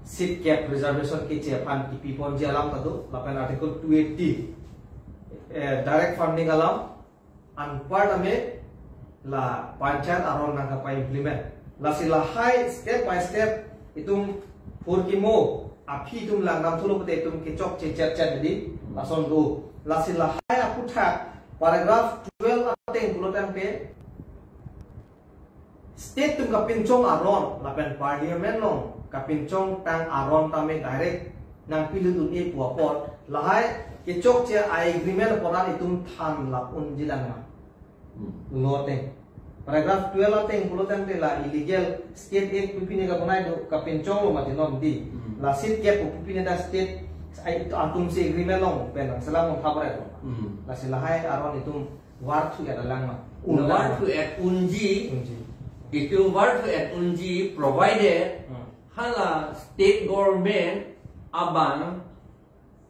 seat cap reservation keche aphan kipi ponji alam ta do, lapen Article two eighty, eh, direct funding alam, anparta me la panchayat aron nangkapa-implement. Lasi lahai step by step itum phurkimo aphi itum langdam thulo pute itum kechokche chetchet di lason do. Lasi lahai aputhak paragraph twelve ateng pulo tangte state atum kapinchong aron lapen parliament along kapinchongtang aron tame direct nangpilut un-e pu apot lahai kechokche a-agreement apot an itum than lap unji lang ma. Hmm. Lo ateng. Paragraph twelve ateng pulo tangte la illegal state act pu pine kabonai do, kapinchong lo mati non di. Hmm. La seat cap pu pine ta state ai atum si agreement along pen selam thapre to. Hmm. Lasi lahai aron itum varthu et lang ma. Na unlang ma. Varthu et unji. Unji. Itum varthu et unji provided Hmm. hala state government abang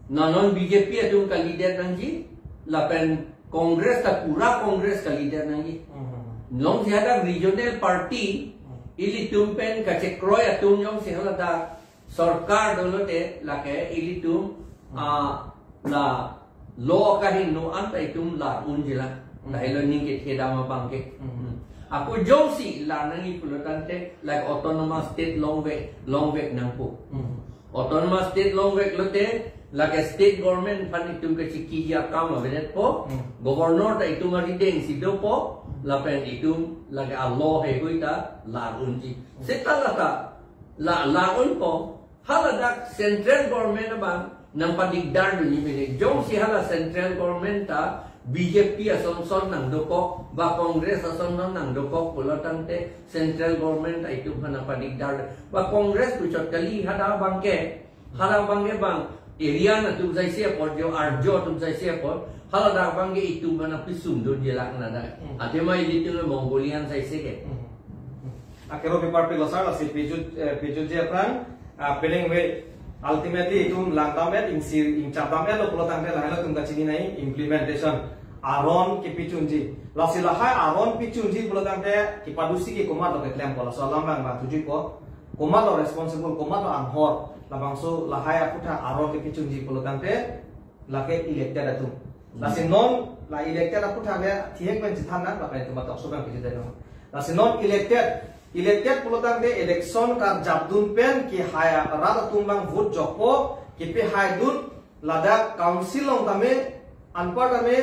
non non B J P atum ka-leader nangji, lapen Congress ta pura Congress ka-leader nangji. Hmm. Jongsi hadak regional party Hmm. ilitum pen kachekroi atum jongsi hala dak sorkar dolo te lake ilitum, Hmm. ah, la lo kahingno anta itum lar unji lang. Hmm. Lahelo ning kethe dam abang ke. Hmm. Ako jongsi lar nangji pulo tangte like autonomous state longvek, longvek nangpo. Hmm. Autonomous state longvek lote lake state government aphan itum kachikiji akam avedet po. Hmm. Governor ta itum arideng si dopo, lapen itum lake a-law heihui ta lar unji. Hmm. Seta lata la lar unpo, hala dak central government abang nangpadigdar dunji mene. Jongsi hala central government ta B J P ason son nangdokok, ba Congress ason son nangdokok pulo tangte central government ta itum aphan nangpadigdar. Ba Congress puchot kali, hadak abang ke, hadak abang ke bang Aryan atum saisi apot, jo Arjo atum saisi apot, hala dak abang ke itum aphan nangpisung dunji lang na dak. Hmm. Athema ilitum Mongolian saisi ke. Hmm. Akero paper pilo sar, lasi pejut, eh, pejutji aphrang, ah, peleng ve ultimately itum langdam et, ingsi, ingchapdam et lo pulo tangte lahelo itum kachini nai implementation aron kepi chunji. Lasi lahai aron pi chunji pulo tangte kepadusi ke komatlo keklempo, laso alam lang ma thuji ko. Komatlo responsible, komatlo anghor, labangso lahai aputhak aron kepi chunji pulo tangte lake elected atum. Hmm. Lasi non la elected aputhak le thihek pen chethan nang, lapen itum atokso pen kejut nang. Lasi non elected, elected pulo tangte election karjap dun pen kehai rat atum abang vote jokpo, kepi hai dun, ladak council along tame, anpar tame,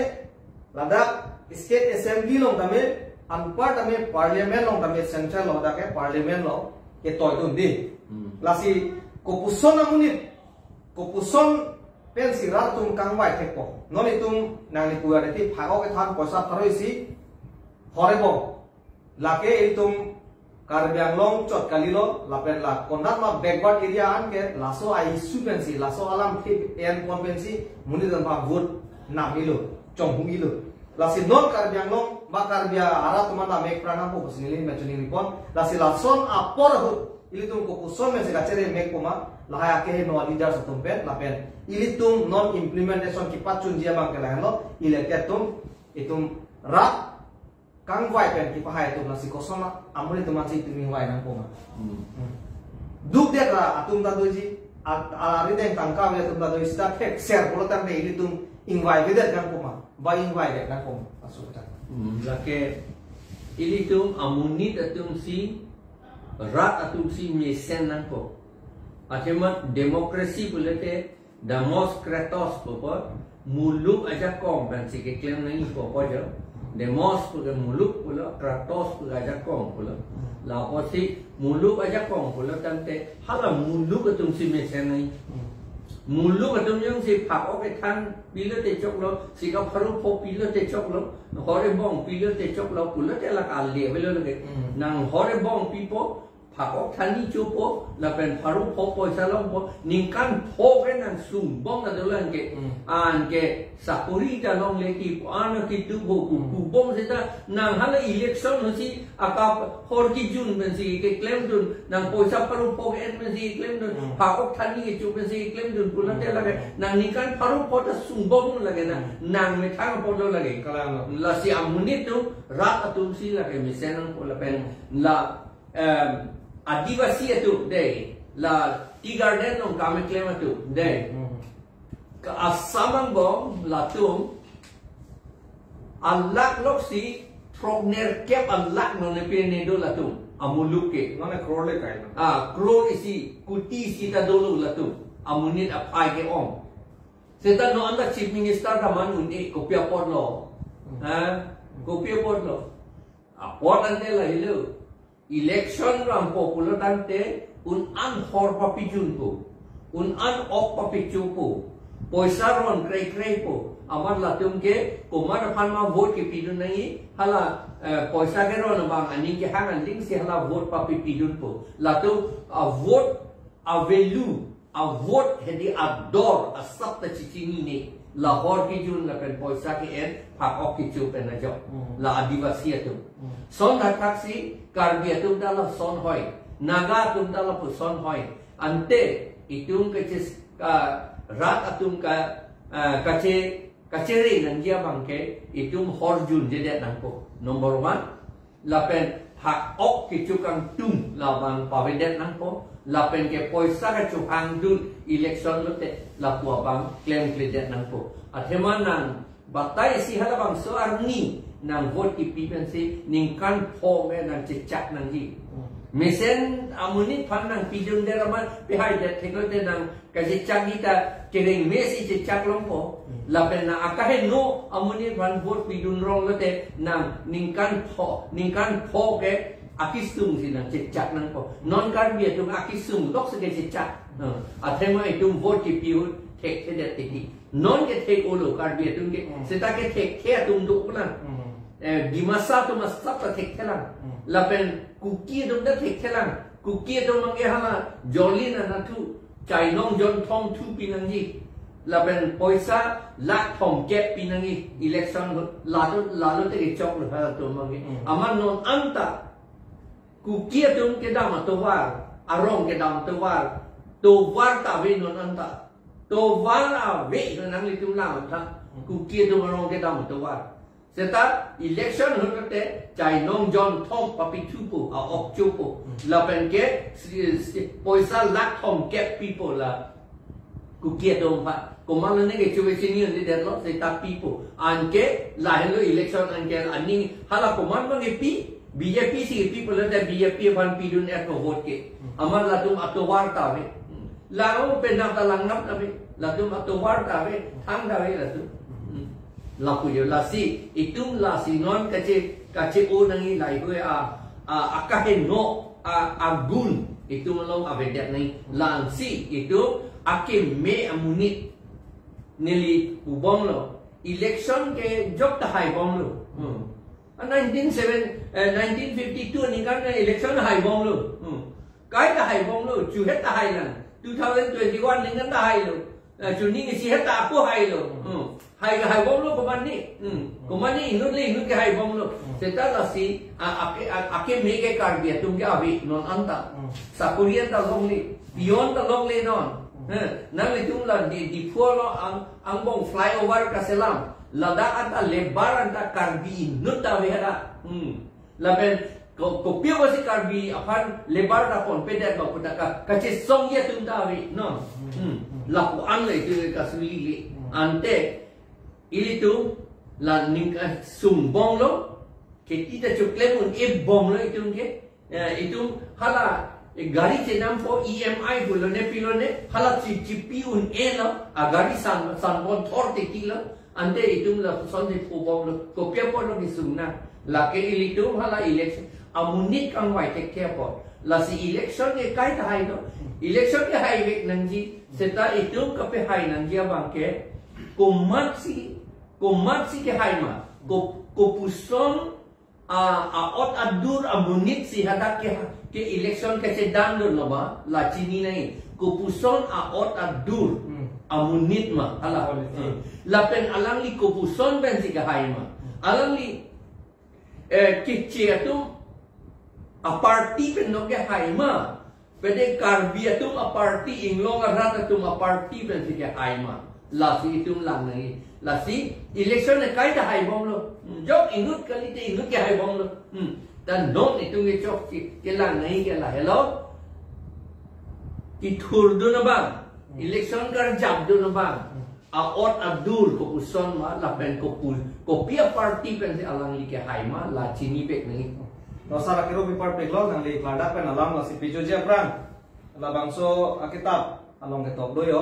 ladak state assembly along tame, anpar tame parliament along tame, central lo dak ke parliament lo ketoi dun di. Hmm. Lasi kopuson amonit, kopuson pensi rat atum kangvai thekpo. Non itum nangli puya deti phak-ok kethan poisa pharo isi hor ebong. Lake itum Karbi Anglong chot kalilo, lapen la konat ma backward area an ke laso a-issue pensi, laso alam thip en pon pensi monit atum aphan vote nam-ilo, chonghong-ilo. Lasi non Karbi Anglong ba Karbi arat atum an ta mek pran nangpo pusi neli mentioning ripon. Lasi lason apor ahut ilitum kopuson pensi kachere mekpo ma, lahai akeheno a-leaders atum pen, lapen ilitum non implementation kepachunji abang ke lahenlo, elected atum, itum rat kangvai pen kepahai atum, lasi koson amonit atum ansi itum ingvai nangpo ma. Hmm. Hmm. Dukdet ra atum ta doji, a, a, arideng tangka ave atum ta doji, seta thekser pulo tangte ilitum ingvaivedet nangpo ma, ba ingvaidet nangpo ma, laso kachethan. Hmm, lake ilitum amonit atum si, rat atum si mesen nangpo. Athema democracy pulote demos kratos pupo, muluk ajakong pensi keklem nangji pupo jo. Demos puke muluk pulo, kratos puke ajakong pulo. Lapusi muluk ajakong pulo tangte hala muluk atum si mesen nangji. Muluk atum jongsi phak-ok kethan pilote choklo, sika pharo pho pilote choklo, hor ebong pilote choklo, pulote la kali avelo lake. Hmm. Nang hor ebong pipo, phak-ok thani chopo, lapen pharo pho poisa longpo, ningkan pho ke nang sungbom na dolang ke, Hmm. anke sakori ta longle kipu, ano kitu bo, Hmm. kubom seta, nang hala election hosi, akap hor kijun pensi keklem dun, nang poisa pharo pho ke-en pensi keklem dun, Hmm. phak-ok thani kecho pensi keklem dun, pulote Hmm. lake, nang ningkan pharo pho ta sungbom lake na, Hmm. nang methang pho lo lake. Kalang lo. Lasi amonit atum, rat atum si lake mesen nangpo lapen, Hmm. la, em, Adivasi atum dei, La tea garden along kam keklem atum. Dei. Hmm. Ke Assam angbong latum alak loksi throknerkep alak non ne pine do latum. Amuluk ke. Non ne crore le kai non. Ah, crore isi, kuti isi ta dolo latum. Amonit aphai ke-ong. Seta non anta Chief Minister ta man un-e, kopi apotlo. Hmm. Ha? Kopi apotlo. Apot ante lahelo. Election vangpo pulo tangte un-an hor papijunpo. Un-an ok papichopo. Poisa ron kreikreipo. Amat latum ke komat aphan ma vote kepidun nangji, hala, eh, poisa keron abang aning kehang aling si hala vote papipidunpo. Latum a-vote a-value, a-vote hedi ador asap ta chechinine. La hor kijun lapen poisa ke-en, phak-ok kecho pen ajok. Hmm. La Adivasi atum. Hmm. Son thakthak si Karbi atum ta lason hoi. Naga atum ta lapuson hoi. Ante itum kache, ka, rat atum ka, ah, kache, kachere nangji abang ke itum hor junjedet nangpo. Number one, lapen phak-ok kecho kangtung labang pavedet nangpo, lapen ke poisa kachohangdun election lote lapu abang klemkledet nangpo. Athema nang batai si halabangso arni nang vote kepi pensi ningkan pho me nang chechak nangji. Hmm. Mesen amonit aphan nang pidundet amat pehaidet theklote nang kachechakji ta kereng mesi chechak longpo. Hmm. Lapen nang akaheno amonit aphan vote pidun rong lote nang ningkan pho, ningkan pho ke akisung si nang chechak nangpo. Non Karbi atum akisung lok si kechechak. Hmm. Athema itum vote kepi ahut thekthedet tiki. Non ke thek-olo Karbi atum ke. Hmm. Seta ke thekthe atum do pulang. Hmm. Eh, Dimasa atum asap ta thekthelang. Hmm. Lapen Kuki atum ta thekthelang. Kuki atum abang ke hala jolin anatthu, chainong jonthom thu pinangji. Lapen poisa lakh thomkep pinangji. Election lo, lalo, lalo te kechoklo halatum abang ke. Hmm. Amat non anta Kuki atum kedam atovar, arong kedam atovar, tovar ta ave non anta. Tovar ave, nanglitum lang tha. Kuki atum arong kedam atovar. Seta election ahut te chainong jonthom papithupo, a-ok chopo. Hmm. Lapen ke si, si, poisa lakh thomkep pipo la Kuki atum aphan. Komat lo ne kecho kechini un-edetlo, seta pipo. Anke lahelo election anke aning hala komat abang kepi, B J P si kepi pulote B J P aphan pidun-etlo vote ke. Hmm. Amat latum atovar ta ave. Hmm. Lang penap ta langnap ta ave. Latum atovar ta ave, thang ta ave latum. Hmm. Lapu jo lasi, itum lasi non kache, kache-o nangji laheihui a, a, akaheno, a, agun, itum along avedet nangji. Lasi, itum akeme amonit neli pubomlo. Election ke jok ta haibomlo. Hmm. A nineteen seven, eh, nineteen fifty-two aningkan ke election haibomlo. Hmm. Kai ta haibomlo, chuhet ta hailang. Two thousand twenty-one aningkan ta hailo. Eh, chuning isi het ta ako hailo. Hmm. Hai, haibomlo komat ni. Hmm. Komat ni inut le inut ke haibomlo. Hmm. Seta lasi, a, ake, a, akeme ke Karbi atum ke ave non anta. Hmm. Sakori anta longle. Peon ta longle non. Hmm. Eh, nanglitum la di, Diphu along ang, angbong flyover kaselam. Ladak anta labour anta Karbi inut ta ave hadak. Hmm. Lapen ko, kopi apotsi Karbi aphan labour ta ponpedetlo pu ta ka, kachesongji atum ta ave non. Hmm. Lapu-an le itum ke kasuli le. Hmm. Ante ilitum la ningkan sungbomlo, kheti ta choklem un-ebomlo itum ke. Eh, itum hala, eh, gari chenampo E M I pulo ne pilo ne, hala chi, chipi un-elo, a gari san, san pon thor titi lo, ante itum lapuson si pubomlo, kopi apotlo kesung nang. Lake ilitum hala election, amonit kangvai thekthe apot. Lasi election ke kai ta hailo, election ke haivek nangji, seta itum kapehai nangji abang ke, komatsi, komatsi kehai ma, ko, kopuson a, a-ot adur amonit si hadak ke, ke election kachedamdunlo ma, la chini nangji. Kopuson a-ot adur, hmm, amonit ma, hala. Policy. Hmm. Lapen alangli kopuson pensi kehai ma. Hmm. Alangli, eh, keche atum a-party pen non kehai ma. Pede Karbi atum a-party, inglong arat atum a-party pensi kehai ma. Lasi itum lang nangji. Lasi election ne kai ta haibomlo. Hmm, jok inut kalite inut ke haibomlo. Hmm. Ta non itum ke chokche kelang nangji ke lahelo. Kithurdun abang, election karjapdun abang, a-ot adur kopuson ma lapen kopi, kopi a-party pensi alangli kehai ma, la chinipek nangji. Lo sar akero pipar peklo, nangli klardak pen alam lasi pijoji aphrang. Labangso akitap along ketok do yo.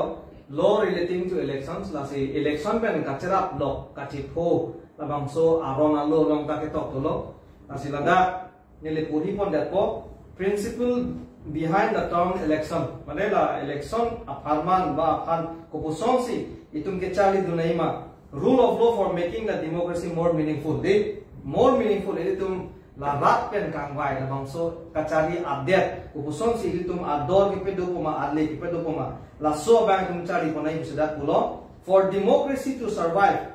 Law relating to elections, lasi election pen kacherap lok kachipho labangso aron alo along ta ketok dolo. Lasi ladak neli porhi pondetpo, principle behind the term election. Mane la election apharman ba aphan kopuson si itum kecharlidun nangji ma. Rule of law for making the democracy more meaningful. Dei, more meaningful, ilitum la rat pen kangvai, labangso kacharli adet, kopuson si ilitum ador kepedo poma, adle kepedo poma, laso abang itum charli pon nangji pusi dak pulo. For democracy to survive,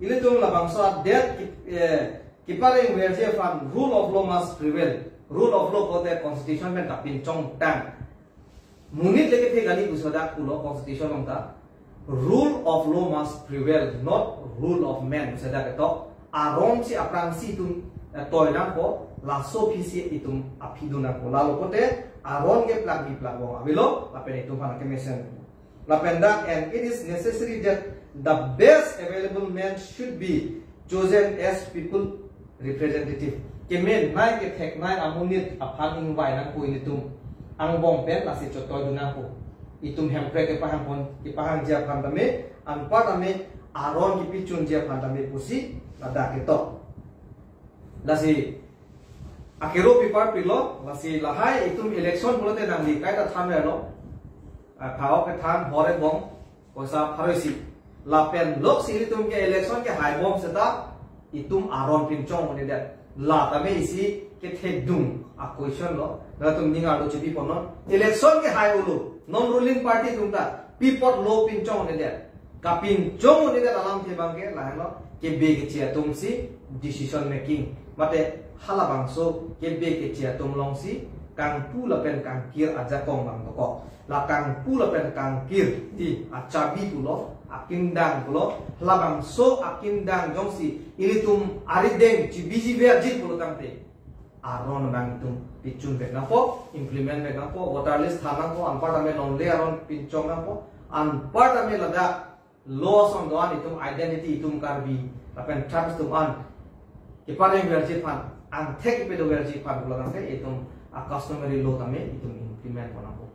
ilitum labangso adet ki, eh, keparengverji aphan rule of law must prevail. Rule of law pulote constitution pen kapinchongtang. Monit le kethe kali pusi dak pulo constitution along ta. Rule of law must prevail, not rule of man, pusi dak ketok. Aron si aphrangsi itum, eh, toi nangpo, laso aphi si itum aphi dun nangpo. Lalo pulote aron keplak biplak bom avelo, lapen itum aphan kemesen. Lapen dak, and it is necessary that the best available man should be chosen as people representative. Kemenei ketheknei amonit aphan ingvai nangpo ilitum angbong pen, lasi chotoidun nangpo. Itum Hemprek kepahang pon, kepahangji aphan tame, anpar tame, aron kepachunji aphan tame pusi ladak ketok. Lasi akero pipar pilo, lasi lahai itum election pulote nangli kaita thanlo. Ah, kha-ok kethan, hor ebong, poisa pharo isi. Lapen lok si ilitum ke election kehai bom seta itum aron pinchong un-edet. La tame isi kethedung a-question lo. Latum ning arlo chipi ponnon. Election kehai ulo, non ruling party atum ta pi apotlo pinchong un-edet. Kapinchong un-edet alamthe abang ke lahenlo, kebe keche atum si decision making. Mate halabangso kebe keche atum along si kangpu lapen kangkir ajakong abang dokok. La kangpu lapen kangkir ti achabi pulo, akindang pulo, halabangso akindang jongsi ilitum arideng chibiji verji pulo tangte, aron abang itum pachunvek nangpo, implement vek nangpo, voter list than nangpo, anpar tame longle aron pinchong nangpo, anpar tame ladak law ason do-an itum identity itum Karbi lapen tribes atum an keparengverji aphan, angthek kepedoverji aphan pulo tangte itum a-customary law tame itum implement pon nangpo.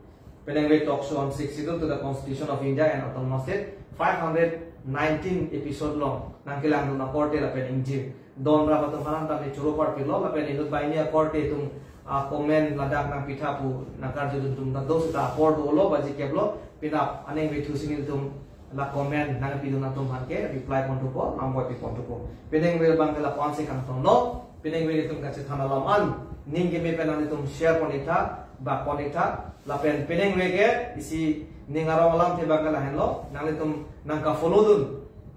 Penang Vek Talk Show on sixty-two to the Constitution of India and Autonomous State, five hundred nineteen episode along nangkelangdun akorte lapen ingjir donrap atum aphan tame choro parpilo, lapen inut banghini akorte atum a-comment ladak nangpitha pu nangkarjudun atum ta do seta apor dolo, baji keplo, penap aning vethu si nelitum la comment nangpidun atum aphan ke reply pon thupo, nang boi pi pon thupo. Penang Vek abang ke lapu-an si kangtonlo, Penang Vek itum kachethan alam an ning keme pen nanglitum share pon-iktha, bak pon-iktha, lapen Penang Vek ke isi ning arong alamthe abang ke lahenlo, nanglitum nangka-follow dun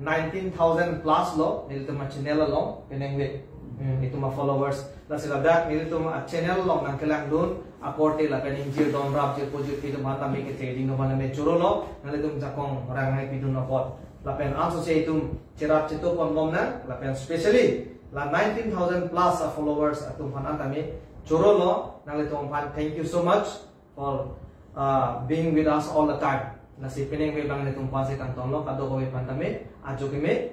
nineteen thousand plus lo nelitum a-channel along, Penang Vek, hmm, itum a-followers. Lasi ladak nelitum a-channel along nangkelangdun akorte lapen ingjir donrap jirpo jirpi atum aphan tame ketheding atum aphan tame chorolo, nanglitum jakong rang nangpidun apot. Lapen ansose itum cherap cheto pon bom nang, lapen specially la nineteen thousand plus a-followers atum aphan tame chorolo, nanglitum aphan thank you so much for, uh, being with us all the time. Lasi Penang Vek abang nelitum aphan si kangtonlo, kadokave aphan tame ajo keme.